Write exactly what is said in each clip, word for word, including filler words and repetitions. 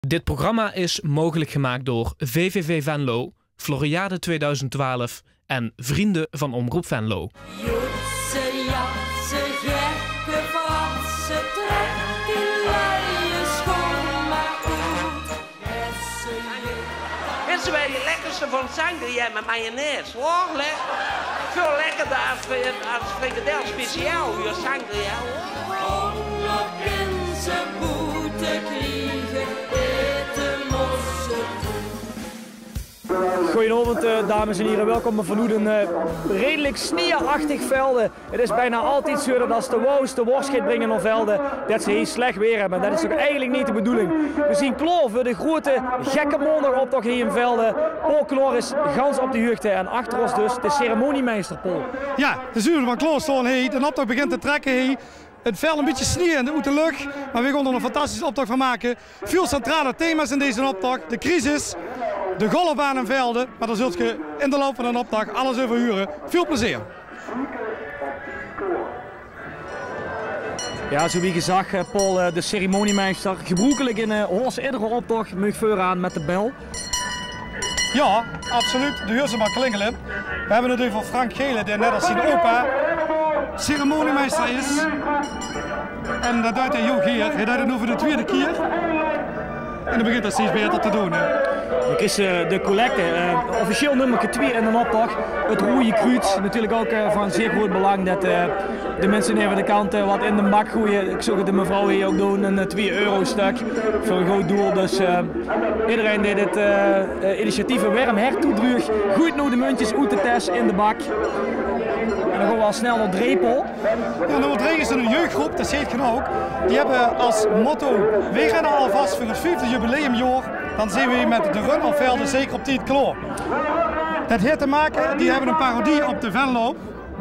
Dit programma is mogelijk gemaakt door V V V Venlo, Floriade tweeduizend twaalf en Vrienden van Omroep Venlo. Joetse, jatse, gekke fratse, trek die luie schoon maar oet. Wisse wij die lekkerste van sangria met mayonaise? Hoor, le-, veel lekkerder als, fri- als frikandel speciaal, huur sangria. Hoor. Om nog eens een boete kriegen, eten moest het. Goedenavond, eh, dames en heren. Welkom vanoet een eh, redelijk snieëachtig Velde. Het is bijna altied zoe det as de Woos de worst geit bringe nao Velde, det ze hie slech weer hebbe. Det is toch eigelik neet de bedoeling. We zien klaor veur de groete Gekke Maondaagoptoch hie in Velde. Paul Knor is gans op de huugte en achter ós dus de ceremoniemeister, Paul. Jao, dao zien we van klaor staon. Hey, de optoch begint te trekke. Hey. Het velt een bietje snieë in de, oet de luch, maar we gaon d'r een fantastische optoch van make. Veel centrale thema's in deze optocht. De crisis, de golfbaan in Velde. Maar daar zult ge in de loop van de optocht alles over huren. Veel plezier. Ja, zoe wie gezag, eh, Paul, eh, de ceremoniemeister. Gebroekelik in eh, haos iedere optocht, meug veuraan met de bel. Ja, absoluut. De huurt ze maar klingele. We hebbe het euver Frank Gelen, dae net as zien opa ceremoniemeister is. En det deit hae hiel gaer. Hae deit het noe veur de twiede kier. En det begint det steeds baeter te doon, hè. Het is eh, de collecte. Eh, officieel nummerke twie in de optocht. Het Roeje Kruuts. Natuurlijk ook eh, van zeer groot belang det eh, de minse aan de andere kant eh, wat in de bak goeie. Ik zoog het de mevrouw hie ook doon. Een eh, twie euro stuk. Veur een good doel. Dus eh, iedereen dae dit eh, eh, initiatief een werm hert toedruug, goeit noe de muntjes oet de tes in de bak. En dan gaon we al snel nao Drepel. Ja, nummer drie is een jeugdgroep, det zeet ge ouk. Die hebbe as motto: "Weej renne alvas veur het viefde jubileumjaor. Dan zien we met de Run op Velde zeker op tied klaor." Det haet te make, die hebbe een parodie op de Venlo.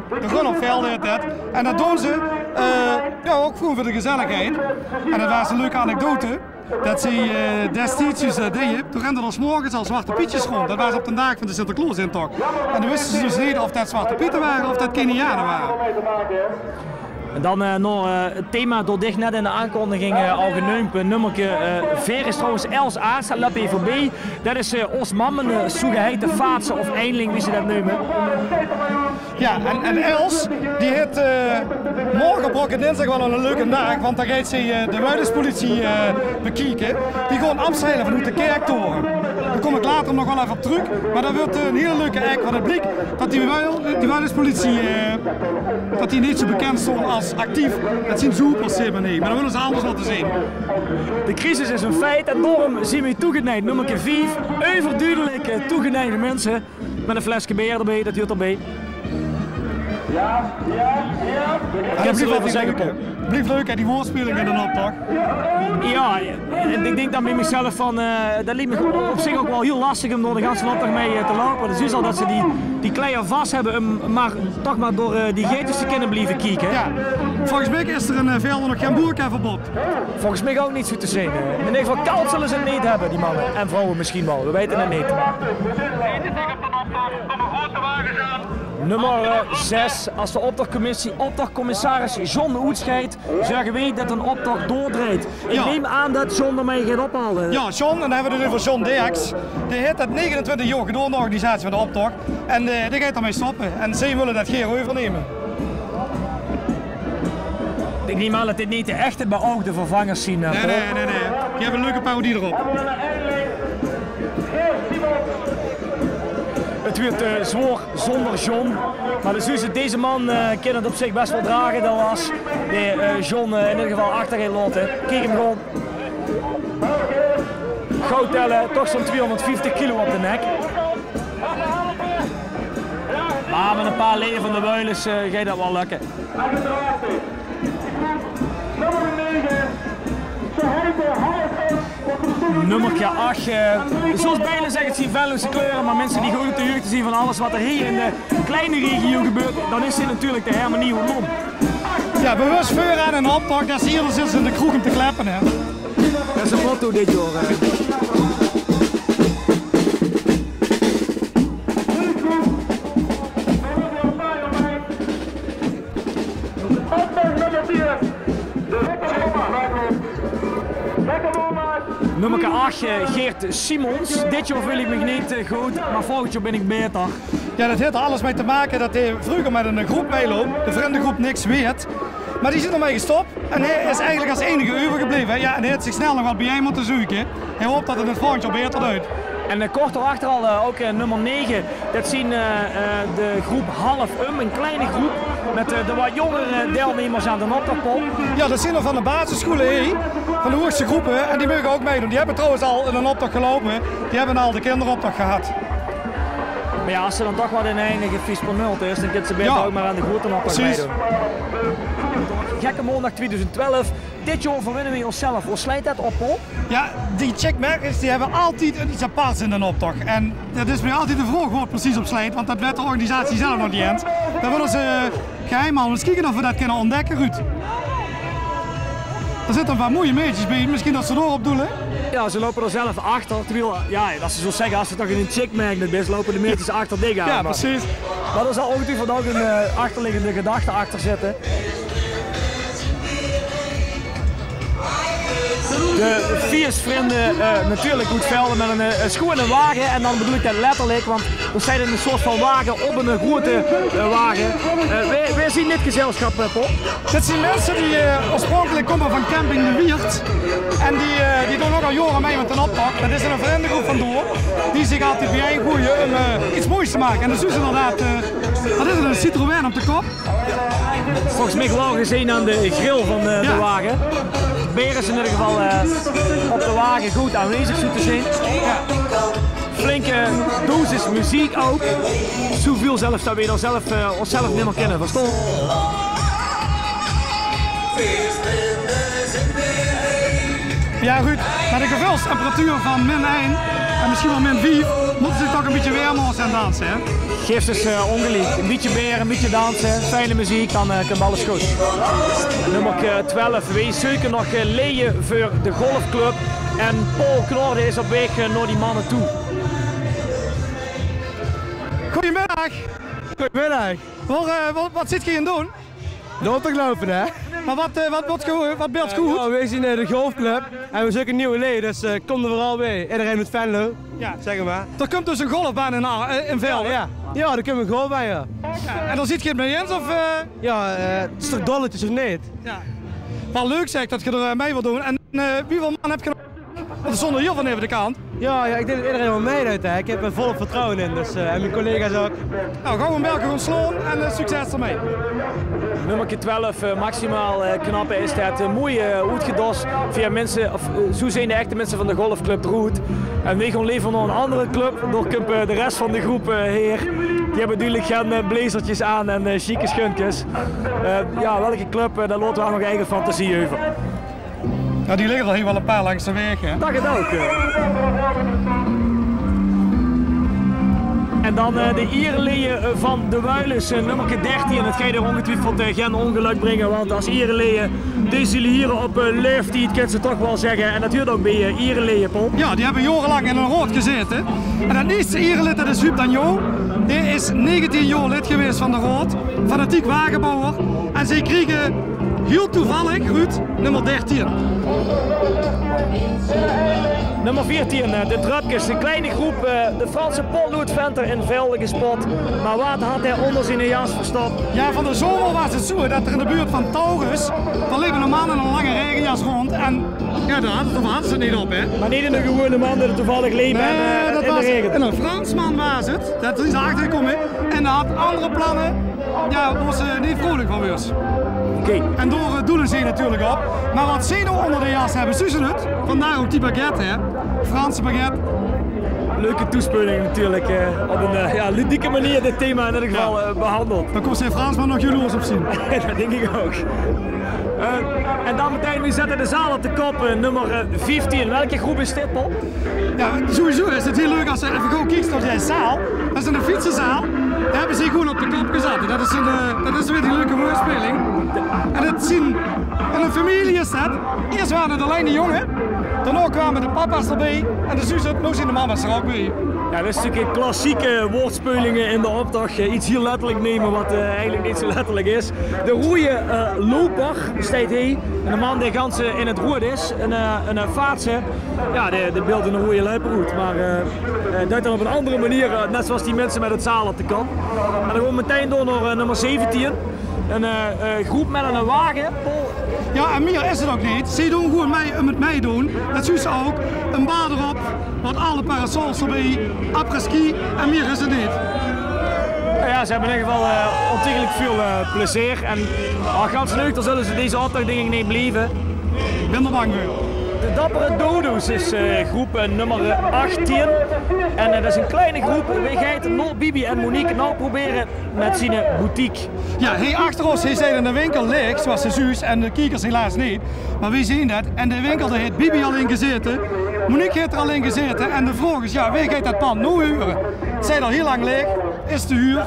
De Run op Velde heet det. En det doon ze, eh, ja, ouk gewoen veur de gezelligheid. En det waas een leuke anekdote. Det ze eh, destieds dus eh, deje, toen rende d'r 's morges al Zwarte Pietjes rond. Det waas op de daag van de Sinterklaosintocht. En dan wiste ze dus neet of det Zwarte Piete ware of det Keniane ware. En dan eh, nog eh, het thema door dich net in de aankondiging eh, al geneump. Eh, nummerke eh, veer is trouwens Els Aas, det löp hie veurbie. Det is eh, ós mamme, eh, zoegeheite faatse of einling, wie ze det neume. Ja, en, en Els, die haet eh, morge op Rogge Dinsdag wel al een leuke daag, want dan geit ze eh, de Wuiluspolitie eh, bekieke. Die gaon afzeile vanoet de kerktore. Dao kom ik later nog wel effe op truuk, maar det wuurt eh, een hiel leuke act, want het bliek det die, Wuil, die Wuiluspolitie, eh, det die neet zoe bekend staon as actief. Det zien ze pas helemaol neet, maar det wille ze anders laote zien. De crisis is een feit en daorum zien we toegeneid, nummerke vief, euverdudelik eh, toegeneide minse. Met een fleske beer d'rbie, det huurt d'rbie. Ja, ja, ja. Wat kan ze d'reuver zegge, Paul? Blief leuk, hè, die woordspeling in de optocht. Ja, en ik denk dan bij mezelf van, eh, det liek me op zich ouk wel hiel lastig om door de ganse optocht mei eh, te loupe. Dus is al det ze die, die kleier vas hebbe om maar toch maar door eh, die geitjes te kinne blieve kieke. Ja, volges mich is d'r in eh, Velde nog gen boerkaverbod. Volges mich ouk neet zoe te zien. Eh, in ieder geval kald zulle ze het neet hebbe, die manne. En vrouwe misschien wel, we weite het neet. Nummer eh, zes. As de optochtcommissie, optochtcommissaris John oetscheidt, zörge weej det een optocht doordreit. Ik neem aan det John d'rmei geit ophalde. Ja, John, en dan hebbe we het euver John Derks. Dae haet det negenentwintig jaor gedaon, de organisatie van de optocht. En eh, dae geit d'rmei stoppe. En ze wille det gaer euvernemen. Ik neem aan det dit neet de echte beoogde vervangers zien, eh, Paul. Nee, nee, nee. Die hebbe een leuke parodie d'rop. Het wuurt eh, zwaor zonder John. Maar de zuus, deze man eh, kan het op zich best wel drage. Det waas de eh, John eh, in ieder geval achter geit laote. Kiek hem gewoon. Gaw telle, toch zoe'n twiehonderdvieftig kilo op de nek. Maar met een paar leden van de Wuilus eh, geit det wel lukke. Nummerke ach. Eh, zoals Bijlen zegt, het zien Venlose kleure, maar minse die good op de huugte zien van alles wat er hie in de kleine regio gebeurt, dan is dit natuurlijk de hermenie rondom. Ja, bewust veuraan in de optocht, det ze hie zitten in de kroeg om te kleppe, hè. Det is een motto dit jaor, hè. Nummerke ach, eh, Geert Simons. Dit jaor veul ich mich neet, eh, good, mer volgend jaor bin ich baeter. Jao, det haet d'r alles mei te make det hae vreuger mit ein groep mitloop, de vrindegroep Niks Weert. Mer die zeen d'r mei gestop en hae is eigelik es einige euvergebleve. Jao, en hae haet zich snel nog get biejein mótte zeuke. Hae hoop det 't 't volgend jaor baeter deit. En, eh, kort daoachter al, eh, ouch, eh, nummer nege. Det zeen, eh, eh, de groep Half Um, ein kleine groep mit, eh, de waat jóngere deilnummers aan d'n optoch, Paul. Jao, det zeen d'r van de basisschoele, hè, van de hoegste groepe. En die moge ouch mitdoon. Die höbbe trouwens al in d'n optoch geloupe. Die höbbe al de kinderoptoch gehad. Mer jao, es ze dan toch waat in ein gefies per nul is, dan kinne ze baeter ouch mer aan de groete optoch mitdoon. Gekke Maondaag twieëdoezend twelf. Dit jaor verwinne weej ózzelf. Wo sleit det op, Paul? Jao, die Chick Maggots, die höbbe altied get aparts in d'n optoch. En det is mich altied de vraog wo 't precies op sleit, want det weit de organisatie zelf nog neet ins. Det wille ze, eh, geheim haoje. Ins kieke of we det kinne óntdèkke, Ruud. D'r zitte ein paar moeie maedjes bie, mesjien det ze daorop doele. Jao, ze loupe d'r zelf achter. Terwiel, jao, det ze zo zègke, es ze toch ein Chick Maggot bis, loupe de maedjes achter dich aan. Jao, mer precies. Mer d'r zal óngetwiefeld ouch ein, eh, achterliggende gedachte achter zitte. De Fierce-vrinde, eh, natuurlik oet Velde mit ein, eh, ein sjoeane wage. En dan bedoel ich det letterlik, want d'r steit ein soort van wage op ein, eh, groete, eh, wage. Eh, wae, wae zeen dit gezelsjap, eh, Paul? Dit zeen minse die, eh, oorspronkelik kómme van camping De Wieërt. En die, eh, die doon ouch al jaore mei mit d'n optoch. Det is ein vrindegroep van dao die zich altied biejein goeje óm, eh, get moeis te make. En det is dus inderdaad, eh, waat is 't, ein Citroën op de kop. Volges mich waal gezeen aan de grill van, eh, de wage. Beer is in eder geval, eh, op de wage good aanwezig, zoe te zeen. Jao. Flinke dosis meziek ouch. Zoeväöl zelfs det we d'r zelf, eh, ózzelf neet mie kinne verstaon. Jao, Ruud, mit ein geveulstemperatuur van min ein en mesjien waal min vief mót 't zich toch ein bietje werm aan danse, hè? Geef ze ins, eh, óngeliek. Ein bietje beer, ein bietje danse, fijne meziek, dan, eh, kump alles good. Nummerke twelf, weej zeuke nog, eh, leje veur de golfclub. En Paul Knorde is op waeg, eh, nao die manne toe. Goojemiddaag. Goojemiddaag. Waat, eh, waat, waat zit geej aan 't doon? De optoch loupe, hè? Mer waat, eh, waat, waat, ge- waat beeldt geej oet? Jao, weej zeen, eh, de golfclub en weej zeuke nuuj leje, dus, eh, kóm d'r veural bie. Ederein oet Venlo, jao, zègk mer. D'r kump dus ein golfbaan in, eh, in Velde. Jao, jao. Jao, d'r kump ein golfbaan, jao. Jao, en dao zit geej 't mei ins, of, eh? Jao, eh, 't is toch dolletjes, of neet? Jao. Waal leuk, zègk, det geej d'r, eh, mei wilt doon. En, eh, wieväöl man höb geej nog? Want d'r stónge hiel väöl neve de kant. Jao, jao, ich dink det ederein waal meideit, hè. Ich höb d'r vol vertrouwe in, dus, eh, en mien collega's ouch. Nou, gaw ein belke gaon slaon en, eh, succes d'rmei. Nummerke twelf, eh, maximaal, eh, knappe is det, eh, moei, eh, oetgedos via minse, of, eh, zoe zeen de echte minse van de golfclub d'roet. En weej gaon lever nao ein anger club. Dao kump, eh, de res van de groep, eh, haer. Die höbbe dudelik gein, eh, blazertjes aan en, eh, sjieke sjunkes. Eh, jao, welke club, eh, dao laote we aan eur eige fantasie euver. Jao, die ligke d'r hie waal ein paar langs de waeg, hè? Det geit ouch, eh. En dan, eh, de iereleje, eh, van de Wuilus, eh, nummerke dertien. En det geit d'r óngetwiefeld, eh, gein óngelök bringe, want es iereleje, dees zeen hie op, eh, laeftied, kins se toch waal zègke. En det huurt ouch bie, eh, iereleje, Paul. Jao, die höbbe jaorelang in d'n raod gezaete. En det ierste ierelid, det is Huub Danjo. Dae is negentien jaor lid gewaes van de raod. Fanatiek wagebouwer. En zeej kriege hiel toevallig, Ruud, nummer dertien. Nummer veertien, eh, de Dröpkes, ein kleine groep, eh, de Franse potloodventer in Velde gespot. Mer waat haw hae ónger zien jas verstop? Jao, van de zomer waas 't zoe det d'r in de buurt van Taurus, dao leep eine man in ein lange raegejas rónd en Jao, dao hadde, dao hadde ze 't neet op, hè? Mer neet eine gewone man dae d'r toevallig leep en, eh, det in de waas raege. Eine Fransman waas 't. Det is d'r achter gekómme. En dae haw anger planne. Jao, dao waas ze neet vreulik van, waas. Oké. En dao, eh, doele ze natuurlik op. Mer waat ze noe ónger de jas höbbe, zuus se 't? Vandaar ouch die baguette, hè? Franse baguette. Leuke toespeuling natuurlik, eh, op ein, eh, jao, ludieke manier dit thema in eder geval, eh, behandeld. Dan kós d'n Fransman nog jaloers op zeen. Det dink ich ouch. Eh, en dan metein, weej zètte de zaal op de kop, eh, nummer, eh, vieftien. Welke groep is dit, Paul? Jao, sowieso is 't hiel leuk es se effe good kieks nao die zaal. Det is ein fietsezaal. Dao höbbe ze gewoon op de kop gezatte. Det is ein, eh, det is weer die leuke woordspeling. En det zeen, ein femilie is det. Iers wore 't allein de jónge. Daonao kwame de papa's d'rbie. En de zuus, noe zeen de mama's d'r ouch bie. Jao, det is natuurlik klassieke woordspeulinge in de optoch. Eh, iets hiel letterlik numme wat, eh, eigelik neet zo letterlik is. De roeje, eh, loper steit hie. En de man dae gans, eh, in 't roead is, 'n, eh, 'n, eh, vaatse. Jao, dae, dae beeldt 'ne roeje loper oet. Mer, eh, eh, det dan op 'n anger meneer, eh, net zoals die minse mit 't zaal op de kop. En dan gaon v'r metein door nao, eh, nummer zeventien. 'n, eh, eh, groep mit 'ne wage, Paul. Jao, en mier is 't ouch neet. Ze doon gewoen mei óm 't meidoon. Det zuus se ouch. 'n Baard d'rop, wat alle parasols d'rbie, après-ski en mier is 't neet. Jao, ze höbbe in eder geval, eh, ontiegelik väöl, eh, plezeer. En, ah, gans leuk, dao zulle ze deze optoch dink ich neet blieve. Ich bön d'r bang veur. De Dappere Dodo's is, eh, groep, eh, nummer achttien. En, eh, det is 'n kleine groep. Wae geit nao Bibi en Monique noe probere mit zien boutique? Jao, hie achter ós, hie zeen v'r de winkel laeg, zoals se zuus, en de kiekers helaas neet. Mer veer zeen det. En de winkel, dao haet Bibi al in gezaete. Monique haet d'r al in gezaete. En de vraog is, jao, wae geit det pand noe hure? 't Steit al hiel lang laeg. Is te huur.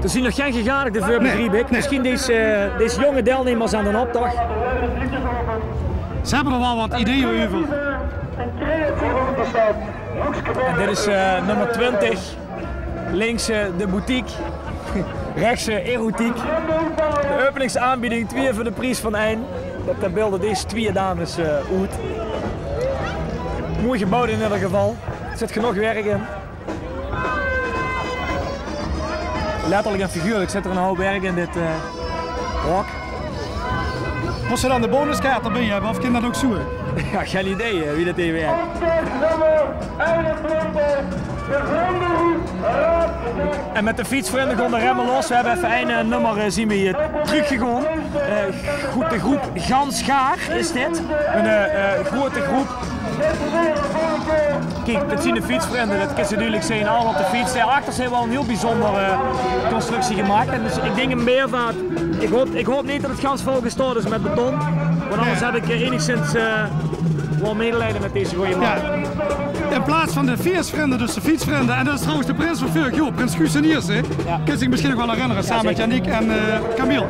D'r zeen nog gein gegadigde veur, begriep ich. Nae. Mesjien deze, eh, deze jónge deilnummers aan d'n optoch. Ze höbbe d'r waal wat ideeë euver. En dit is, eh, nummer twintig. Links, eh, de boutique. Rechts, eh, erotiek. De openingsaanbieding, twieë veur de pries van ein. Det, eh, beelde deze twieë dames, eh, oet. Mooi geboewd in eder geval. D'r zit genóg werk in. Letterlik en figuurlik zit d'r 'n houp werk in dit, eh, hok. Mós se dan de bonuskaart d'rbie höbbe, of kin det ouch zoe? Jao, gein idee, eh, wie det hie werk. En mit de fietsvrunde gaon de remme los. Veer höbbe effe ein, eh, nummer, eh, zeen veer, eh, trökgegaon. Eh, groep, de groep Gans Gaar is dit. 'n, eh, eh, groete groep. Kiek, dit zeen de fietsvrunde, det kins se dudelik zeen. Allemaol op de fiets. Dao achter höbbe ze waal 'n hiel bezunjer, eh, constructie gemaak. En dus ich dink 'n meervaart. Ich haop, ich haop neet det 't gans vol gestaot is mit beton. Want anders höb ich, eh, enigszins, eh, waal medelijden mit deze gooje man. Jao. In plaats van de fietsvrunde, dus de fietsvrunde. En det is trouwens de prins van veurig jaor, prins Guus d'n Ierste. Jao. Kins se dich mesjien nog waal herinnere, same mit Yannick en, eh, Camille.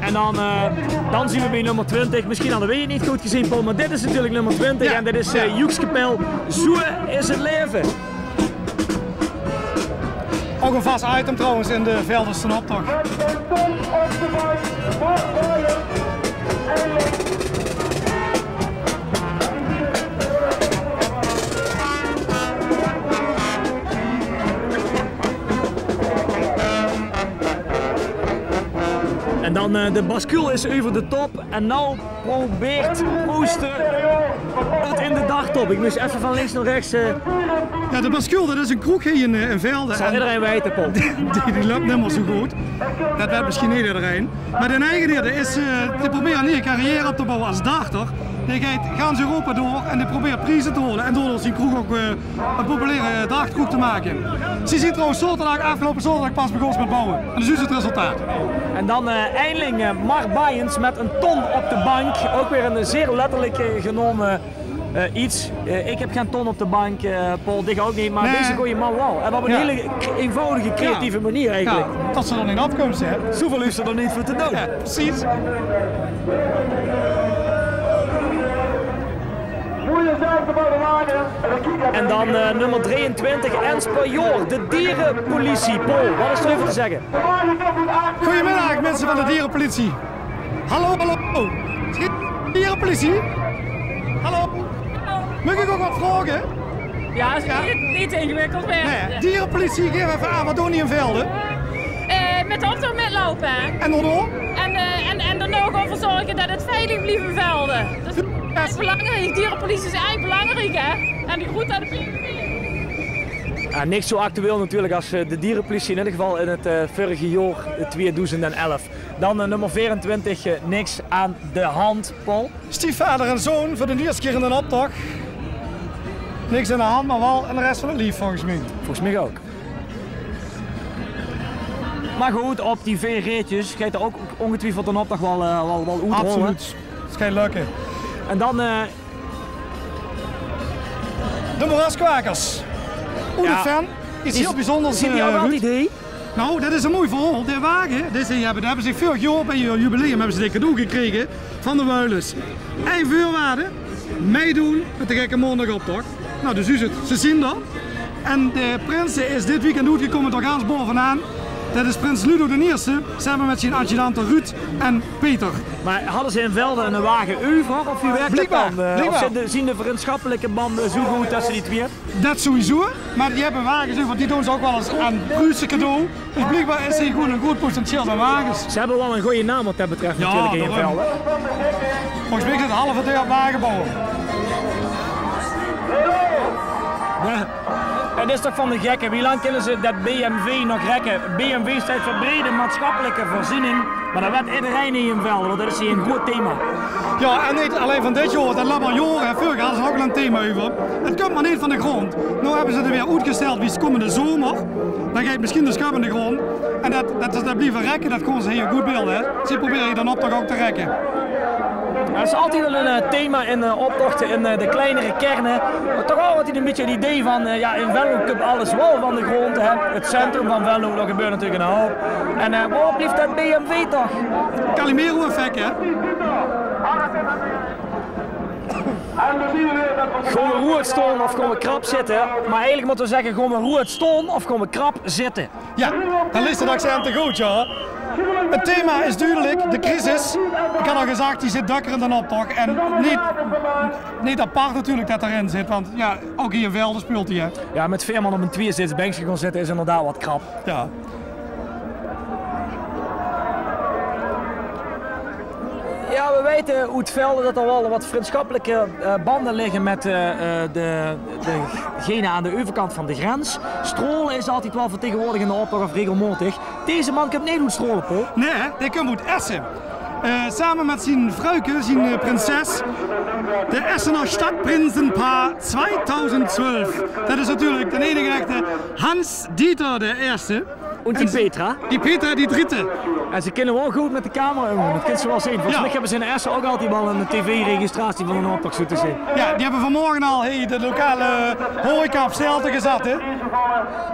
En dan, eh, dan zeen veer bie nummer twintig. Mesjien hadde veer 't neet good gezeen, Paul, mer dit is natuurlik nummer twintig. Jao. En dit is, eh, Joekskapel. Zoe is 't laeve. Ouch 'n vas item trouwens in de Veldense optoch. En dan, eh, de bascule is euver de top. En noe probeert Proosten 't in de dagtop. Ich mós effe van links nao rechts, eh. Jao, de bascule, det is 'n kroeg hie in, eh, in Velde. Zal ederein weite, Paul. Die, die löp neet mie zoe good. Det weit mesjien neet ederein. Mer d'n eigenaer, dae is, eh, dae probeert 'n nuuj carrière op te bouwe es darter. Dae geit gans Europa door en dae probeert prieze te haole en daodoor zien kroeg ouch, eh, 'n populaire dartkroeg te make. Ze zeen trouwens zaoterdag, aafgeloupe zaoterdag pas begós mit bouwe. En dus is 't resultaat. En dan, eh, eindelik, eh, Mark Bayens mit 'n ton op de bank. Ouch weer 'n zeer letterlik, eh, genómme, eh, iets. Eh, ich höb gein ton op de bank, eh, Paul, dich ouch neet, mer deze gooje man waal. En op 'n hiel k-, einvoudige, creatieve meneer eigelik. Jao, det ze d'r neet aafkump, hè? Zoeväöl is d'r nog neet veur te doon. Jao, precies. En dan, eh, nummer drieëntwintig, Ens Pajor, de dierepolitie. Paul, waat is d'r euver te zègke? Goeiemiddag, minse van de dierepolitie. Hallo, hallo. Is dit de dierepolitie? Hallo. Maag ich ouch get vraoge? Jao, is neet, neet ingewikkeld mieë. Nae, dierepolitie, gaef effe aan, waat doon die in Velde? Eh, mit de auto mitloupe. En daonao? En, eh, en, en daonao gewoon veur zörge det 't veilig blief in Velde. Dus det is belangriek. Dierepolitie is eigelik belangriek, hè? En de groet aan de P V V. Jao, niks zoe actueel natuurlik es, eh, de dierepolitie, in eder geval in 't, eh, vörrige jaor, eh, twieëdoezend en elf. Dan, eh, nummer veerentwintig, eh, niks aan de hand, Paul. Stiefvader en zoon veur de ierste kier in d'n optoch. Niks aan de hand, mer waal in de res van 't lief, volges mich. Volges mich ouch. Mer good, op die veer reedjes geit d'r ouch ongetwiefeld d'n optoch waal, eh, waal, waal oetrolle. Absoluut. Is gein lökke. En dan, eh, de Moeraskwakers. Oet 't Venn. Iets hiel bezunders, eh, Ruud. Noe, det is e mooi verhaol. De wage, deze höbbe, die höbbe ze veurig jaor bie hun jubileum höbbe ze dit cadeau gekrege van de Wuilus. Ein veurwaarde, meidoon mit de Gekke Maondaagoptoch. Nou, dus u zit, ze zien d'r. En de prins is dit weekend oetgekómme door gans Bovenaan. Det is prins Ludo d'n Ierste, same mit zien adjudante Ruud en Peter. Mer hadde ze in Velde eine wage euver, of wie wirk det dan? Eh, of bliekbaar zien de, zien de vriendschappelijke bande zo good tösse die twieë? Det sowieso, mer die höbbe wages euver, want die doon ze ouch waal ins aan Pruuse cadeau. Dus bliekbaar is hie gewoen ein groot potentieel aan wages. Ze höbbe waal ein gooje naam wat det betröf, jao, natuurlik, in Velde. Volges mich is 't halve dörp wagebouwer. Jao. En det is toch van de gekke. Wie lang kinne ze det B M V nog rekke? B M V steit veur brede maatschappelijke veurziening. Mer det wet ederein hie in Velde, want det is hie ein groot thema. Jao, en neet allein van dit jaor, det löp al jaore. Veurig hadde ze ouch al ein thema euver. 't Kump mer neet van de grond. Noe höbbe ze 't weer oetgesteld, wie is kómmende zomer. Dan geit mesjien de sjöp in de grond. En det, det is, det blieve rekke, det kónne ze hie good beelde, hè. Ze probere hie dan optoch ouch te rekke. D'r is altied waal ein, eh, thema in, eh, optochte in, eh, de kleinere kerne. Mer toch altied ein bietje 't idee van, eh, jao, in Venlo kump alles waal van de grond, hè. 't Centrum van Venlo, dao gebeurt natuurlik ein houp. En, eh, wo blief det B M V toch? Calimero-effect, hè? Gaon we roeëd staon of gaon we krap zitte? Mer eigelik mótte we zègke, gaon we roeëd staon of gaon we krap zitte? Jao, dan lis se 't accent te good, jao. 't Thema is dudelik, de crisis. Ich had al gezag, die zit dökker in d'n optoch. En neet, neet apart natuurlik det 't d'rin zit, want jao, ouch hie in Velde speult die, hè. Jao, mit veer man op ein twieëzitsbenkske gaon zitte is inderdaad wat krap. Jao. Jao, we weite oet Velde det d'r waal wat vriendschappelijke, eh, bande ligke mit, eh, eh, de, degene aan de euverkant van de grens. Straelen is altied waal vertegenwoordig in d'n optoch of regelmaotig. Deze man kump neet oet Straelen, Paul. Nae, dae kump oet Essen. Eh, same mit zien vruike, zien, eh, prinses. De Essener Stadtprinzenpaar tweeduizend zwölf. Det is natuurlik d'n einige echte Hans-Dieter d'n Ierste. En die Petra? Die Petra, die dritte. En ze kinne waal good mit de camera umgaon, det kins se waal zeen. Volges mich höbbe ze in Essen ouch altied waal ein tv-registratie van d'n optoch, zo te zeen. Jao, die höbbe vanmorge al, hey, de lokale horeca op stelte gezat, hè?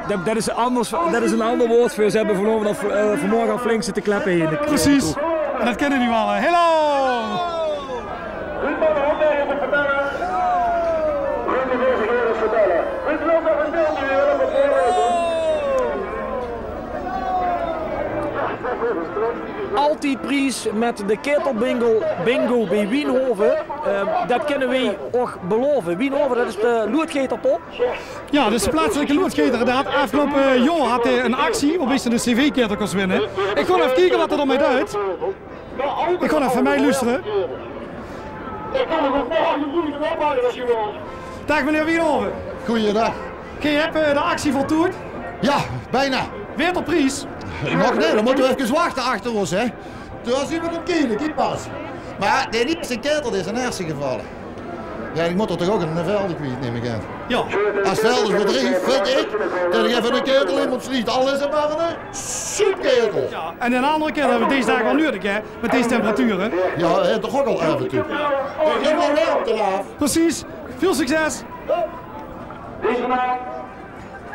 Det, det is anders, det is ein ander waord veur, ze höbbe vanaovend al, eh, vanmorge al flink zitte kleppe hie in de. Precies. En det kinne die waal, hè. Hallo! Altied pries mit de ketelbingo, bingo bie Wienhoven. Eh, det kinne weej ouch belaove. Wienhoven, det is de loodgeter, Paul. Jao, dus de plaatselijke loodgeter inderdaad. Aafgeloupe jaor had hae ein actie, wo-bie se ein cv-ketel kós winne. Ich gaon effe kieke wat 'r d'rmei deit. Ich gaon effe mei loestere. Daag meneer Wienhoven. Goojendaag. Geej höb, eh, de actie voltoeid? Jao, bienao. Waerelpries? Nog neet, dan mótte we efkes wachte achter ós, hè. Toen zien we 'm kiele, kiek pas. Mer nae, neet zien ketel, dae is in Essen gevalle. Jao, ich mót 'r toch ouch ein Velde kwiet, num ich aan. Jao. Es Velders bedrief vind ich det ich effe ein ketel in mót sliete. Al is 't mer ein soepketel. Jao, en ein anger ketel höbbe we dees daag waal nudig, hè, mit dees temperature. Jao, hae haet toch ouch al aaf en toe. Jao, geef mer warmte aaf. Precies. Väöl succes. Deze naam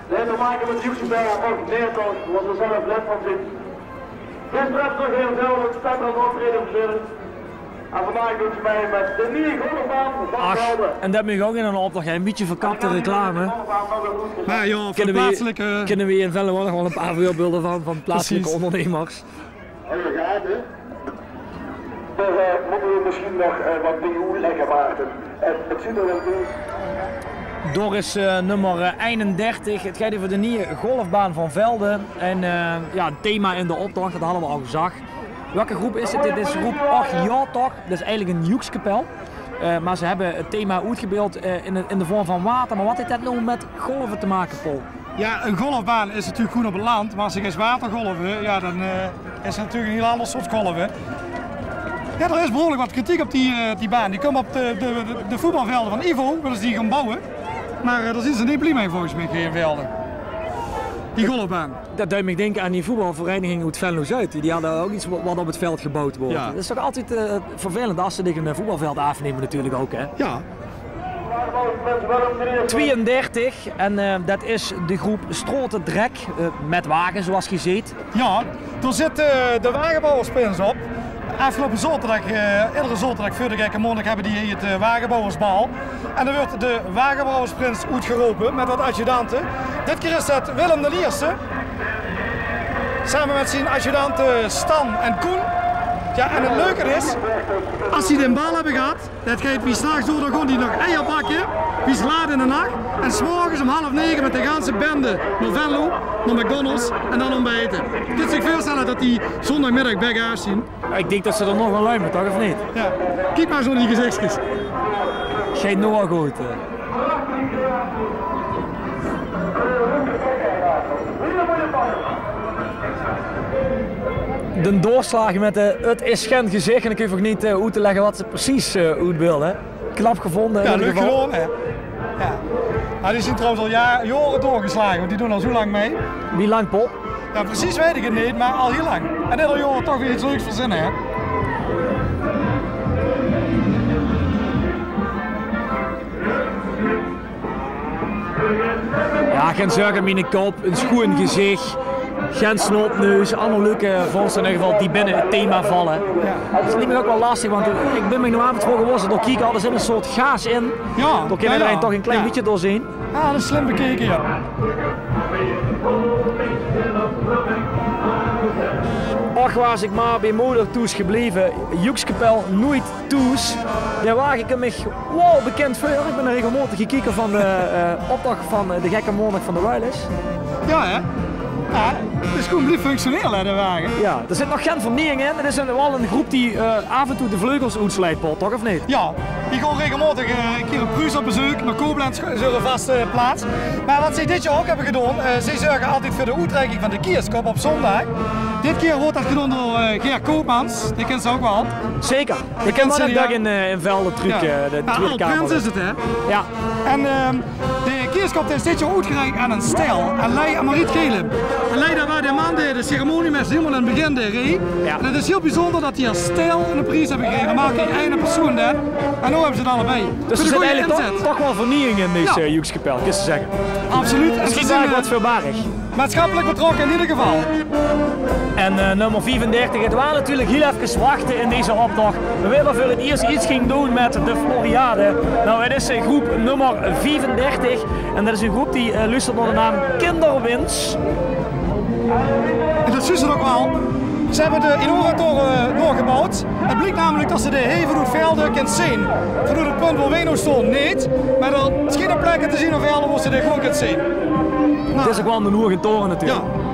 heeft te maken met Joepse Berg, ook Meertocht, wat we zelf lid van zijn. Dit blijft nog heel veel, het staat er nog weer op. En vandaag doet ze mee met de nieuwe golfbaan van Ach, Velden. En det mót ouch in ein optoch, hè. Ein bietje verkapte reclame. Mer jao, veur plaatselijke kinne we in Venlo nog waal ein paar veurbeelde van, van plaatselijke ondernemers. Precies. Heel gaaf, hè? Dan, eh, moeten we misschien nog, eh, wat dingen uitleggen, Maarten. Het, het zit er wel in. Dao is, eh, nummer, eh, einendertig. Het geit euver de nieje golfbaan van Velde. En, eh, jao, ein thema in d'n optoch, det hadde we al gezag. Welke groep is het? Dit is groep Och Jao Toch. Det is eigelik ein joekskapel. Eh, mer ze höbbe het thema oetgebeeld, eh, in de, in de vorm van water. Mer wat haet det noe mit golve te make, Paul? Jao, ein golfbaan is natuurlik gewoen op 't land, mer es se geis watergolve, jao, dan, eh, is 't natuurlik ein hiel ander soort golf, hè. Jao, d'r is behuurlik wat kritiek op die, eh, die baan. Die kómme op de, de, de, de voetbalvelde van Ivo, wille ze die gaon bouwe. Mer, eh, dao zien ze neet blie mei, volges mich, hie in Velde. Die golfbaan. Det deit mich dinke aan die voetbalvereniging oet Venlo-Zuid. Die hadde ouch get wa-, wat op 't veld geboewd woort. Jao. Det is toch altied, eh, vervelend es ze dich ein, eh, voetbalveld aafnumme natuurlik ouch, hè? Jao. Twieëndertig, en, eh, det is de groep Straotedrek, eh, mit wage, zoeas geej zeet. Jao, dao zitte, eh, de wagebouwerspins op. Aafgeloupe zaoterdag, eh, iedere zaoterdag veur de Gekke Maondaag höbbe die hie 't, eh, wagebouwersbal. En dan wuuert de wagebouwersprins oetgerope mit wat adjudante. Dit kier is det Willem d'n Ierste. Same mit zien adjudante Stan en Koen. Jao, en 't leuke is, es die de bal höbbe gehad, det geit wie 's nachs door, dan gaon die nog eier bakke, wie 's laat in de nach. En 's morges óm half nege mit de ganse bende nao Venlo, nao McDonald's en dan óntbiete. Kins dich veurstelle det die zóndigmiddag bek-aaf zien? Ich dink det ze d'r nog waal luime, toch, of neet? Jao. Kiek mer ins nao die gezichskes. Gein noe al good, eh. De doorslaag mit de, 't is gen gezich en ich hoof ouch neet, eh, oet te lègke wat ze precies, eh, oetbeelde, hè. Knap gevónje in eder geval. Jao, leuk gedaon, hè. Jao. Jao, die zien trouwens al jao-, jaore doorgeslage, want die doon al zoe lang mei. Wie lang, Paul? Jao, precies weit ich 't neet, mer al hiel lang. En eder jaor toch weer get leuks verzinne, hè. Jao, gen zörg, miene kop, ein sjoen gezich, gen snotneus, allemaol leuke vónste in eder geval die binne 't thema valle. Jao. Det is, liek mich ouch waal lastig, want ich bin mich noe aaf en toe gewuuer, dao kieke alles in ein soort gaas in. Jao, dao kin ederein toch ein klein bietje doorzeen. Jao, det is slim bekeke, jao. Och, waas ich mer bie moder thoes gebleve, Joekskapel Noeit Thoes. Dao waag ich mich waal bekind veur. Ich bin d'r regelmaotig kieker van de, eh, optoch van, eh, de Gekke Maondaag van de Wireless. Jao, hè? Jao, 't is gewoen blief functioneel, hè, de wage. Jao, d'r zit nog gen vernieëming in. 't Is ein, waal ein groep die, eh, aaf en toe de vleugels oetsleit, Paul, toch, of neet? Jao, die gaon regelmaotig, eh, ein kier op Pruus op bezeuk, nao Koblenz is 'n vaste plaats. Mer wat ze dit jaor ouch höbbe gedaon, eh, ze zörge altied veur de oetreiking van de Kierskop op zóndig. Dit kier wuuert det gedaon door, eh, Ger Koopmans. Dae kins se ouch waal. Zeker. Dae kint waal ein daag in, eh, in Velde trök, eh, de Twiede Kamer. Jao, al prins is 't, hè? Jao. En, ehm, de Kierskop is dit jaor oetgereik aan ein stèl. En lei aan Mariet Gelen. En lei, det waas de man dae de ceremoniemester hielemaol aan 't begin deeg. Jao. En 't is hiel bezunjer det die es stèl eine pries höbbe gekrege. Normaal krieg eine persoon det. En noe höbbe ze 't allebei. Dus d'r zit eigelik toch, toch waal vernieëming in deze, eh, Joekskapel, kins se zègke. Absoluut. En ze zien, eh, wat veurbarig. Maatsjappelik betrokke in eder geval. En, eh, nummer viefendertig, 't waas natuurlik hiel efkes wachte in deze optoch. Wae veur 't iers get ging doon mit de Floriade. Noe, 't is, eh, groep nummer viefendertig. En det is ein groep die, eh, luustert nao de naam Kinderwins. En det zuus se ouch waal. Ze höbbe de Inora-toren, eh, naogebouwd. 't Bliek namelik det se de hei vanoet Velde kins zeen. Vanoet 't punt wo weej noe staon neet. Mer d'r sjient plekke te zeen in Velde wo se de gewoen kins zeen. Noe. 't Is ouch waal ein hoege toren natuurlik. Jao.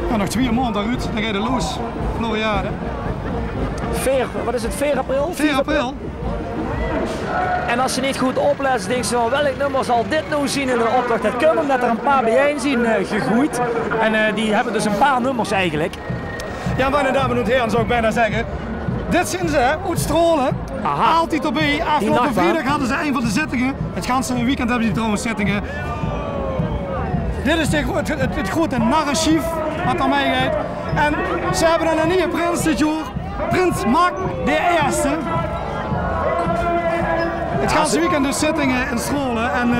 Jao, nog twieë maond dao oet, dan geit 't los. Floriade. Veer, wat is 't, veer april? Veer april. En es se neet good oplèts, dinks se waal: welk nummer zal dit noe zeen in de optoch? Det kump ómdet d'r ein paar biejein zeen, eh, gegroeid. En, eh, die höbbe dus ein paar nummers eigelik. Jao, miene dames en hiere, zów ich bienao zègke. Dit zeen ze, hè, oet Straole. Aha. Altied d'rbie. Aafgeloupe vriedag hadde ze ein van de zittinge. 't Ganse weekend höbbe ze trouwens zittinge. Dit is de gro-, 't, 't, 't groete narresjief wat d'r mei geit. En ze höbbe dan eine nieje prins dit jaor. Prins Mark de Ierste. 't Ganse weekend dus zittinge in Straole. En, eh,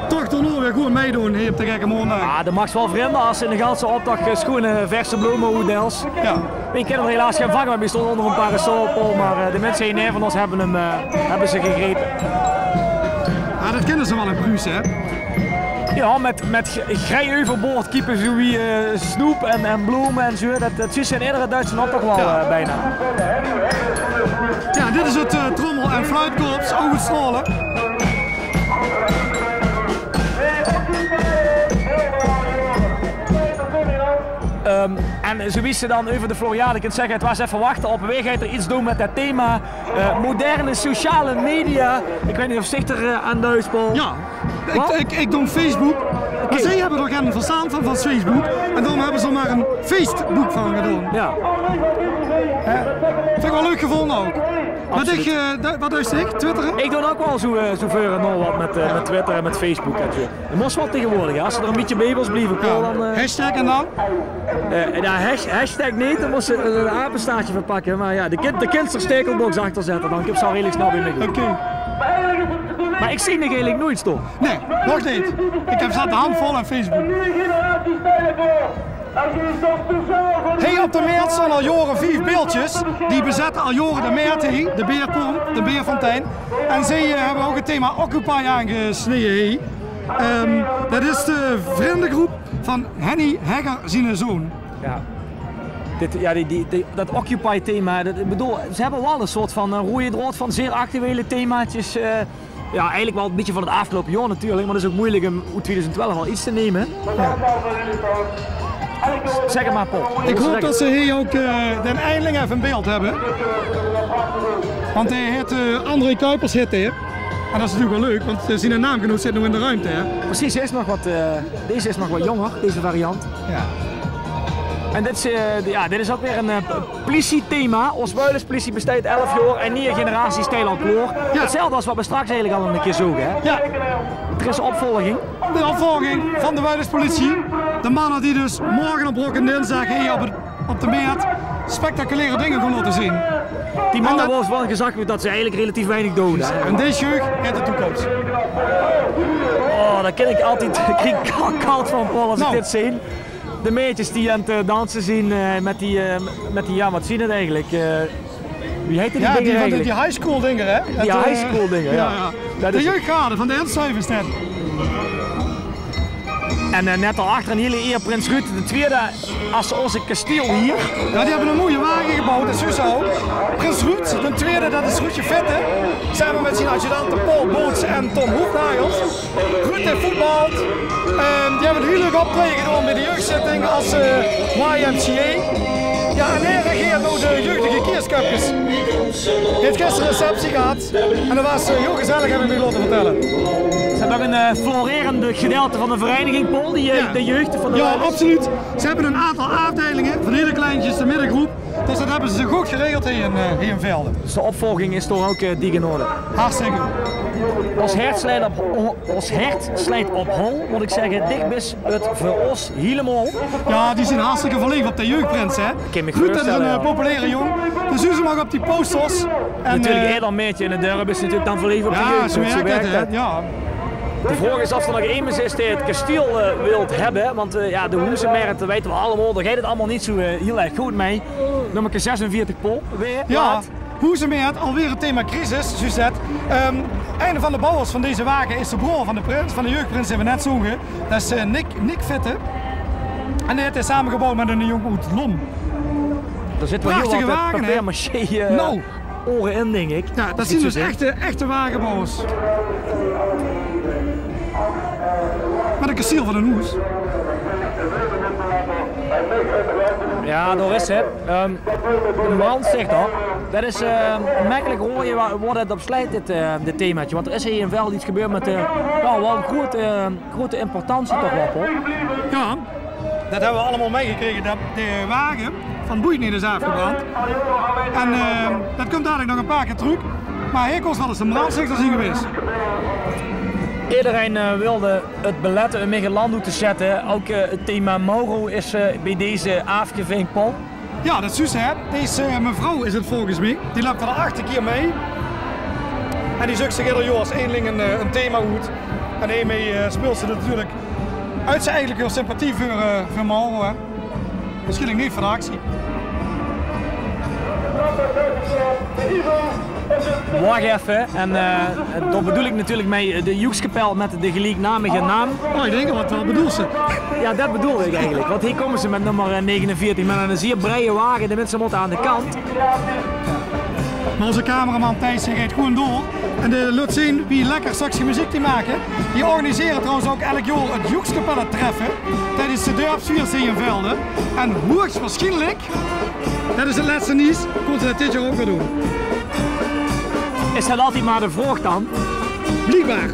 toch daonao weer gewoen meidoon hie op de Gekke Maondaag. Jao, det maag waal, vrunj, es se in de ganse optoch, eh, sjoen, eh, verse blome oetdeils. Jao. Weej kinne d'r helaas gein vang, want weej stónge ónger ein parasol, mer, eh, de minse hie neve ós höbbe 'm, eh, höbbe ze gegrepe. Jao, det kinne ze waal in Pruuse, hè? Jao, mit, mit g-, grei euverboord kiepe, zoe wie, eh, snoep en, en blome en zoe. Det, det zuus se in edere Duitse optoch waal, eh, bienao. Jao, dit is 't, eh, trommel- en fluitkorps, ouch oet Straole. Ehm, en zoe wie se dan euver de Floriade kins zègke, 't waas effe wachte op, wae geit d'r get doon mit det thema, eh, moderne sociale media. Ich weit neet of dich d'r, eh, aan duis, Paul. Jao, ich, ich, ich doon Facebook. Oké. Mer zeej höbbe d'r gein verstand van, van Facebook. En daorum höbbe ze d'r mer ein Facebook van gedaon. Jao. Hè? Vinj ich waal leuk gevónje ouch. Absoluut. Wat ich, eh, du-, wat duis dich? Twittere? Ich doon ouch waal zoe, eh, zoe veur en nao wat mit, eh, mit Twitter en mit Facebook en zoe. Det mós waal taengewoordig, hè. Es se d'r ein bietje bie wils blieve, Paul, dan, eh, hashtag en dan? Eh, jao, hash-, hashtag neet, dan mós se ein apestaartje van pakke. Mer jao, de kin-, de kins d'r Stekelbox achter zètte, dan kump se al redelik snel bie mich. Oké. Mer ich zeen dich eigelik noeits, toch? Nae, nog neet. Ich höb zat de hand vol aan Facebook. Hey, op de Mert staon al jaore vief beeldjes. Die bezètte al jaore de Mert, hè, de beerpomp, de beerfontein. En zie, eh, höbbe ouch 't thema Occupy aangesneje, hè. Ehm, det is de vrindegroep van Henny Hegger ziene zoon. Ja. Dit, ja, die, die, die, det Occupy-thema, det, ich bedoel, ze höbbe waal ein soort van, eh, roeje draod van zeer actuele themaatjes, eh, ja, eigelik waal ein bietje van 't aafgeloupe jaor natuurlik, mer 't is ouch meujelik óm oet twieëdoezend twelf al get te numme. Ja. Zèk 't mer, Paul. Ich haop det ze hie ouch, eh, den eindelik effe in beeld höbbe. Want hae hèt, eh, André Kuipers hèt hae. En det is natuurlik waal leuk, want, eh, ziene naamgenoot zit noe in de ruimte, hè? Precies, hae is nog get, eh, deze is nog get jónger, deze variant. Ja. En dit is, eh, de, ja, dit is ouch weer ein, eh, plisiethema. Ós Wuilus Plisie besteit elf jaor en nieje generatie steit al klaor. Ja. 'Tzelfde es waat v'r straks eigelik al ein kier zoge, hè? Ja. D'r is opvolging. De opvolging van de Wuilus Plisie. De manne die dus morge op Rok en Dinsdaag hie op 't, op de Mert spectaculaire dinger gaon laote zeen. Die manne, waovan gezag weurt det ze eigelik relatief weinig doon, hè? En dees jeug haet de toekoms. Oh, det kin ich altied, ich krieg kal-, kald van, Paul, es ich dit zeen. De maedjes die aan 't, eh, danse zeen, eh, mit die, eh, mit die, ja, waat zeen 't eigelik? Eh, wie heite die dinger eigelik? Ja, die van de, die high school dinger, hè? Die high school dinger, ja. Ja, ja. De jeugdgarde van de N zeven is det. En, eh, net dao achter ein hieël eer Prins Ruud de Twiede es ós kasteel hie. Ja, die höbbe ein moeje wage geboewd, det zuus se ouch. Prins Ruud de Twiede, det is Ruudje Vette. Same mit zien adjudante Paul Boots en Tom Hoefnagels. Ruud haet voetbald. Ehm, die höbbe ein hieël leuk optraeje gedaon bie de jeugdzitting es, eh, Y M C A. Ja, en hae regeert noe de jeugdige Kiersköpkes. Haet gister receptie gehad. En det waas, eh, hieël gezellig, höb ich mich laote vertèlle. Ze höbbe ouch ein, eh, florerend gedeilte van de vereiniging, Paul, die, eh, de jeugd van de... Ja, absoluut. Ze höbbe ein aantal aafdeilinge, van hieël kleintjes, de middegroep. Dus det höbbe ze good geregeld hie in, eh, hie in Velde. Dus de opvolging is toch ouch, eh, dik in orde. Hartstikke. Ós hert sleit op, o-, ós hert sleit op hol, mót ich zègke. Dich bis 't veur ós hielemaol. Ja, die zeen hartstikke verleef op de jeugdprins, hè. Ruud, det is ein, eh, populaire jóng. Dus zuus se 'm ouch op die posters. En, natuurlik, eh, eder maedje in 't dörp is natuurlik dan verleef op de jeugd. Ja, zo wirk 't, hè. Ja. De vraog is of d'r nog emes is dae 't kasteel, eh, wilt höbbe. Want, eh, ja, de Hoezemeert, det weite v'r allemaol, dao geit 't allemaol neet zo, eh, hieël erg good mit. Nummerke zesenveertig, Paul. Weer, ja. Hoezemeert, alweer 't thema crisis, zuus se 't. Ehm, ein van de bouwers van deze wage is de broor van de prins, van de jeugdprins die v'r net zoge. Det is, eh, Nick, Nick Vette. En dae haet 'm same geboewd mit ein jóng oet Lom. Dao zitte waal hieël get, eh, papier-maché, eh, ore in, dink ich. Prachtige wage, hè? Ja, det zeen dus echte, echte wagebouwers. Mit ein kasteel van ein hoes. Ja, dao is 't. Ehm, de man zaet det. Det is, ehm, mekkelik raoje wa-, wo det op sleit, dit, eh, dit themaatje. Want d'r is hie in Velde get gebeurd mit, eh, ja, waal ein groeate, eh, groeate importantie toch waal, Paul. Ja, det höbbe v'r allemaol mitgekrege, det de wage van Boeit neet is aafgebrand. En, eh, det kump dalik nog ein paar kier trök. Mer hie kós waal ins ein brandstichter zeen gewaes. Ederein, eh, wilde 't belette óm mich 't land oet te zètte. Ouch, eh, 't thema Mauro is, eh, bie deze aafgevink, Paul. Ja, det zuus se, hè. Dees, eh, mevrouw is 't volges mich. Die löp al acht kier mit. En die zuk zich eder jaor es eindeling ein, eh, ein thema oet. En hiermit, eh, speelt ze natuurlik oet eigelik häör sympathie veur, eh, veur Mauro, hè. Waarschijnlijk neet van de actie. Wach effe, en, eh, dao bedoel ich natuurlik mei, eh, de joekskapel mit de gelieknamige naam. Oh, ich dink, waat, waat bedoels se? Ja, det bedoel ich eigelik. Want hie kómme ze mit nummer, eh, negenenveertig, mit ein zeer breie wage. De minse mótte aan de kant. Mer ózze cameraman Thijs, dae geit gewoon door. En dae laot zeen wie lekker straks de meziek die make. Die organisere trouwens ouch elk jaor 't joekskapelletreffe tijdens de dörpsfieëste in Velde. En hoeëgstwaarsjienlik, det is 't lètste nees, kónne ze det dit jaor ouch weer doon. Is det altied mer de vraog dan? Bliekbaar.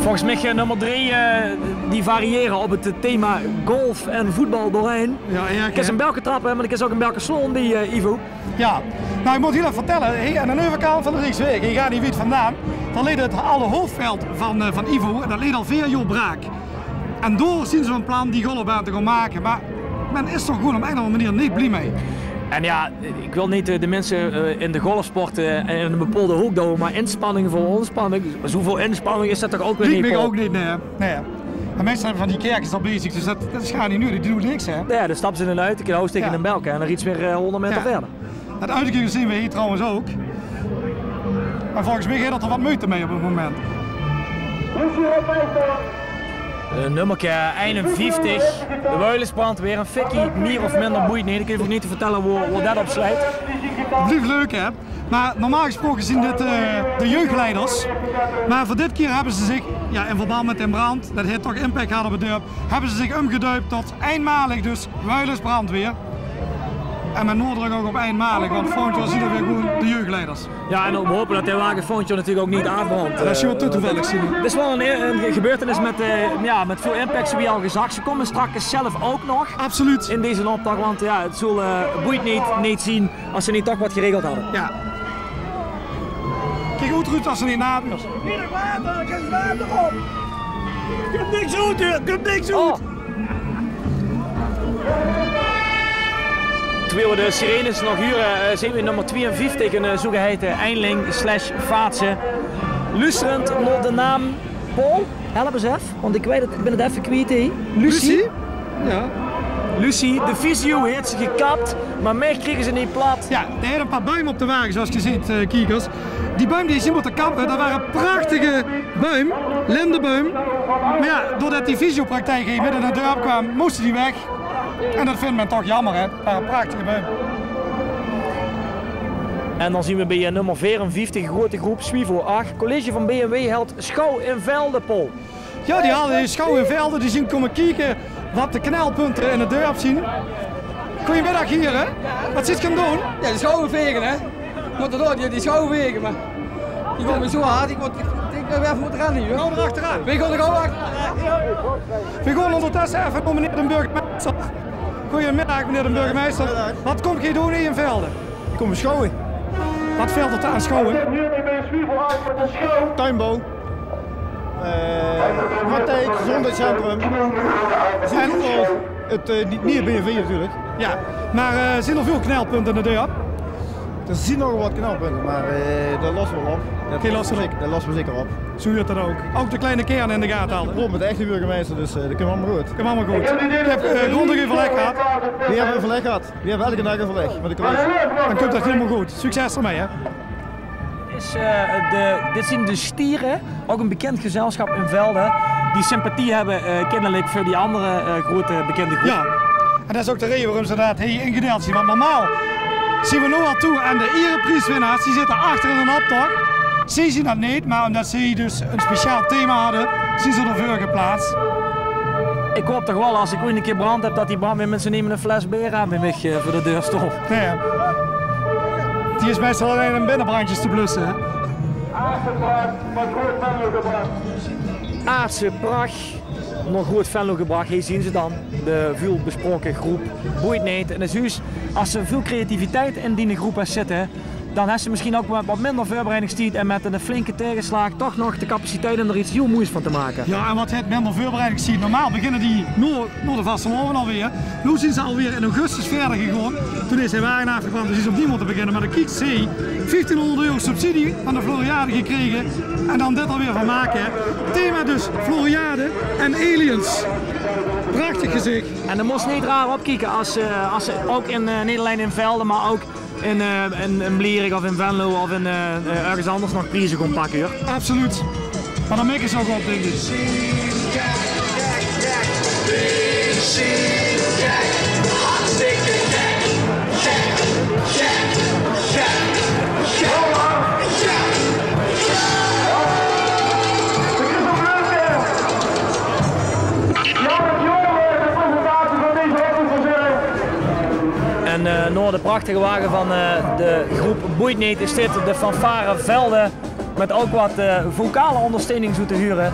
Volges mich, eh, nummer drie, eh, die variëre op 't thema golf en voetbal doorhaer. Ja, ja, ich höb ein belke trappe, mer ich höb ouch ein belke slaon, die, eh, Ivo. Ja, noe, ich mót hieël effe vertèlle. Hie aan de euverkant van de Rieksweg, hie gaar neet wied vandaan, dao ligk 't aw hoofdveld van, eh, van Ivo. En det ligk al veer jaor braak. En dao zien ze van plan die golfbaan te goon make. Meh me is toch gewoen op ein of anger meneer neet blie mei. En jao, iech wèl neet, eh, de minse, eh, in de golfsport, eh, in 'ne bepaolde hook douwe, meh inspanning veur inspanning, zoeväöl inspanning is dat toch ouch weer neet, Paul? Liek miech ouch neet, nein. Nein. En meistal höbbe van die kerkes al bezig, dus dat, dat is gaar neet nudeg. Die doen niks, hè? Jao, de stap zien in uit, de knauw steke in belke en dan riets weer, eh, hoonderd meter wiejer. Dat oetkieke zien we hei trouwens ouch. Meh volges miech heet dat 'r wat meujte mei op 't moment. Eh, nummerke einenvieftig. De Wuilesbrand weer, 'n fikkie, mier of minder, boeit neet. Iech hoof ouch neet te vertèlle boe, boe dat op sleit. 't Blief leuk, hè? Meh normaal gesproke zien dit, eh, de jeugdleiders. Meh veur dit kier höbbe ze ziech, jao, in verband mèt d'n brand, dat heet toch impact gehad op 't dörp, höbbe ze ziech umgedeup tot einmaolig dus Wuilesbrand weer. En mèt noadrök ouch op einmaolig, want volgend jaor zien 't weer gewoen de jeugdleiders. Jao, en we hope tot de wage volgend jaor natuurlek ouch neet aafbrandt. Dat is wel toevallig zien. 't Is wel 'n, 'n gebeurtenis mèt, eh, jao, mèt väöl impact, wie al gezag. Ze koume straks zelf ouch nog in dezen optoch, want jao, 't zal, eh, boeit neet, neet zien es ze neet toch get geregeld hadde. Jao. Kiek good oet es ze neet nader is. Kump niks oet, huur. Kump niks oet. Terwiel we de sirenes nog hure, eh, zien we nummer twieënvieftig, 'n, eh, zoegeheite einling slash vaatse. Luusterend nao de naam Paul, help ins eve, want iech weit 't, bin 't eve kwiet, hè. Lucie? Lucie? Jao. Lucie, de fysio heet ze gekap, meh miech kriege ze neet plat. Jao, dee heet 'n paar buim op de wage, zoewie geer zeet, eh, kiekers. Die buim die ze mote kappe, dat ware prachtige buim, lindebuim. Meh jao, doordat die fysiopraktijk hei midde in 't dörp kaom, moste die weg. En dat vint me toch jaomer, hè? 't Ware prachtige buim. En dan zien we bij, eh, nummer veerenvieftig, groete groep, Swivo ach. College van B M W helt schouw in Velde, Paul. Jao, die hadde schouw in Velde, die zien koume kieke wat de knelpunte in 't dörp zien. Goojemiddag, hiere. Wat zeet geer aon 't doen? Jao, de schouwe vege, hè. Mote door, die, die schouwe vege, meh die koume zoe hard, iech moot, iech höb eve mote renne, huur. Gauw d'r achteraan. Veer goon d'r gauw achter. Veer goon oondertösse eve nao meneer de burgemeister. Goojemiddag, meneer de burgemeister. Wat kump geer doen hei in Velde? Iech kom schouwe. Wat vèlt 'r te aanschouwe? Tuinbouw. Eh, praktijk, gezondheidscentrum. En 't, eh, nie-, nieje B M W natuurlek. Jao, meh, eh, zien 'r väöl knelpunte in 't dörp? D'r zien nog get knelpunte, meh, eh, dat losse we wel op. Dat losse we zeker op. Zoe huurt dat ouch. Ouch de kleine kern in de gate halde. Iech praot mèt de echte burgemeister, dus, eh, dat kump allemaol good. Kump allemaol good. Geer höb, eh, grondig euverlègk gehad? Veer höbbe euverlègk gehad. Veer höbbe eder daag euverlègk mèt de college. Dan kump dat hielemaol good. Succes d'rmei, hè. Is, eh, de, dit zien de Stiere, ouch 'n bekind gezelsjap in Velde, die sympathie höbbe, eh, kennelek veur die anger, eh, groete bekinde groep. Jao, en dat is ouch de reje waorum ze dat hei ingedeild zien. Want normaal zien we noe al toe aan de iereprieswinnaars. Die zitte achter in d'n optoch. Zie zien dat neet, meh umtot zie dus 'n speciaal thema hadde, zien ze d'r veur geplaats. Iech hoop toch wel, es iech oeats 'ne kier brand höb, tot die brandweerminse neet mèt 'n fles beer aon bij miech, eh, veur de deur stoon. Jao, jao. Die is meistal allein um binnebrandjes te blusse, hè? Aardse prach, nao Groot Venlo gebrach. Hei zien ze dan, de väöl besproke groep Boeit Neet. En 't is zjus, es ze väöl creativiteit in die groep höbbe zitte, dan höbs te mesjiens ouch mèt wat minder veurbereidingstied en mèt 'ne flinke taegeslaag toch nog de capaciteit um d'r get hiel moeis van te make. Jao, en wat heet minder veurbereidingstied? Normaal beginne die nao, nao de vastelaovend alweer. Noe zien ze alweer in augustus wiejer gegoon. Toen is de wage aafgebrand, dus zien ze opnuuj mote beginne. Meh dan kiek, ze, vieftienhoonderd euro subsidie van de Floriade gekrege. En dan dit alweer van make, hè. Thema dus Floriade en aliens. Prachtig gezich. En dat mós neet raar opkieke es, eh, es ze ouch in, eh, neet allein in Velde, meh ouch in, eh, in, in Blierick of in Venlo of in, eh, eh, örges anders nog prieze goon pakke, huur. Absoluut. Meh dan mikke ze ouch op, dink iech. En, eh, nao de prachtige wage van, eh, de groep Boeit Neet is dit de fanfare Velde. Mèt ouch wat, eh, vocale oondersteuning zoe te hure.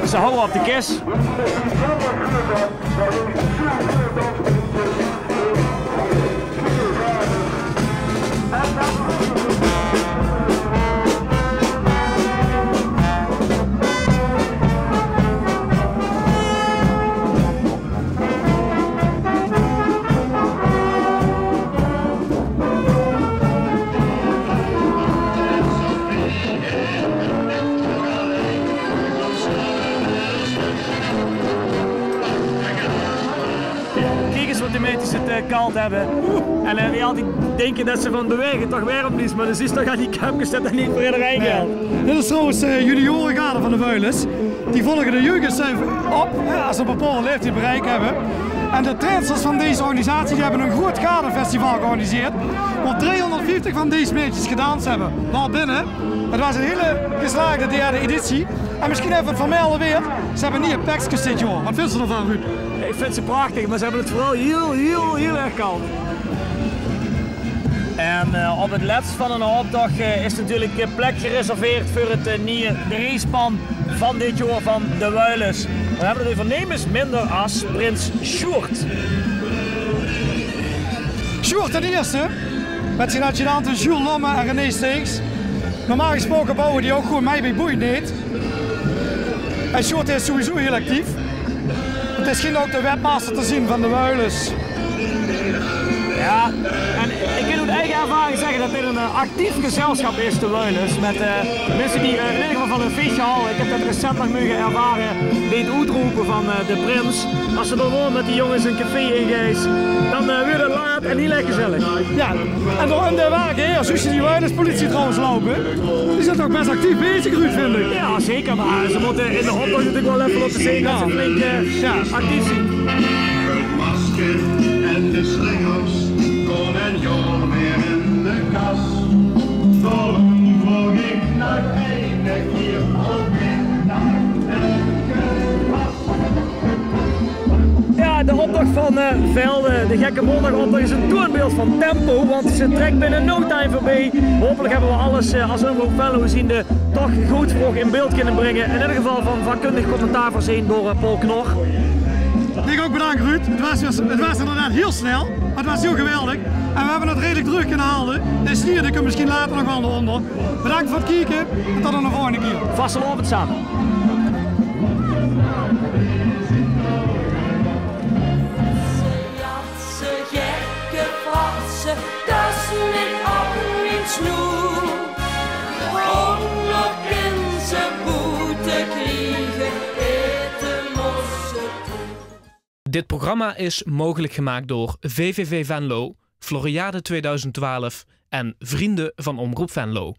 Ze houwe op de kis. gehaold höbbe. En eh, die altied dinke det ze van bewaege toch werm blieve, mer det is toch aan die köpkes det det neet veur ederein geldj. Dit is trouwens eh, de junioregarde van de Wuilus. Die volge de jeug eh, op, eh, es ze 'n bepaalde laeftied bereik höbbe. En de trainsters van dees organisatie die höbbe 'n groeat gardefestival georganiseerd, wo driehóngerdvieftig van dees maedjes gedans höbbe. Waal binne. Het waas 'n hiel geslaagde derde editie. En mesjien effe 't vermelde waerd, ze höbbe nieje pekskes dit jaor. Waat vinjs se d'rvan, Ruud? Ich vinj ze prachtig, mer ze höbbe 't veural hiel, hiel, hiel erg kald. En eh, op 't lèts van d'n optoch eh, is natuurlik eh, plek gereserveerd veur 't eh, nieje dreejspan van dit jaor van de Wuilus. Veer höbbe 't euver nemes minder es prins Sjoerd. Sjoerd d'n Ierste, mit zien adjudante Jules Lomme en René Steegs. Normaal gesproke bouwe die ouch gewoen mei bie Boeit Neet. En Sjoerd is sowieso hiel actief. 't Is sjient ouch de webmaster te zien van de Wuilus. Jao, en ich kin oet eige ervaring zègke det dit ein eh, actief gezelsjap is, de Wuilus. Mit eh, minse die eh, in eder geval van ein fieësje haoje. Ich höb det recent nog moge ervare bie 't oetrope van eh, de prins. Es se dan waal mit die jónges ein café ingeis, dan eh, wuuert 't laat en hiel erg gezellig. Jao, en door in de wage, hè, zuus se die Wuilus politie trouwens loupe. Die zeen toch bès actief bezig, Ruud, vinj ich. Jao, zeker, mer ze mótte in de optoch natuurlik waal effe laote zeen det ze flink eh, actief zeen. 't Masker en de slingers kómme en gaon weer in de kas. Daorum vraog ich nog eine kier of ich nog ein Jao, de optoch van eh, Velde, de Gekke Maondaagoptoch, is ein toeënbeeld van tempo, want ze trèk binne no time veurbie. Haopelik höbbe v'r alles eh, es Omroep Venlo ziende toch good veur uch in beeld kinne bringe. In eder geval van vakkundig commentaar veurzeen door eh, Paul Knor. Ich ouch bedank, Ruud. 't Waas, 't waas inderdaad hiel snel, mer 't waas hiel geweldig. En v'r höbbe 't redelik dreug kinne haoje. De slier die kump mesjien later nog waal nao ónger. Bedank veur 't kieke en tot 'n volgende kier. Vastelaovend same. Ze jatse, gekke frasse, das mich op mien snoer. Ónger kin ze boete kriege, ete mós ze toe. Dit programma is mogelijk gemaakt door V V V Venlo, Floriade tweeduizend twaalf en Vrienden van Omroep Venlo.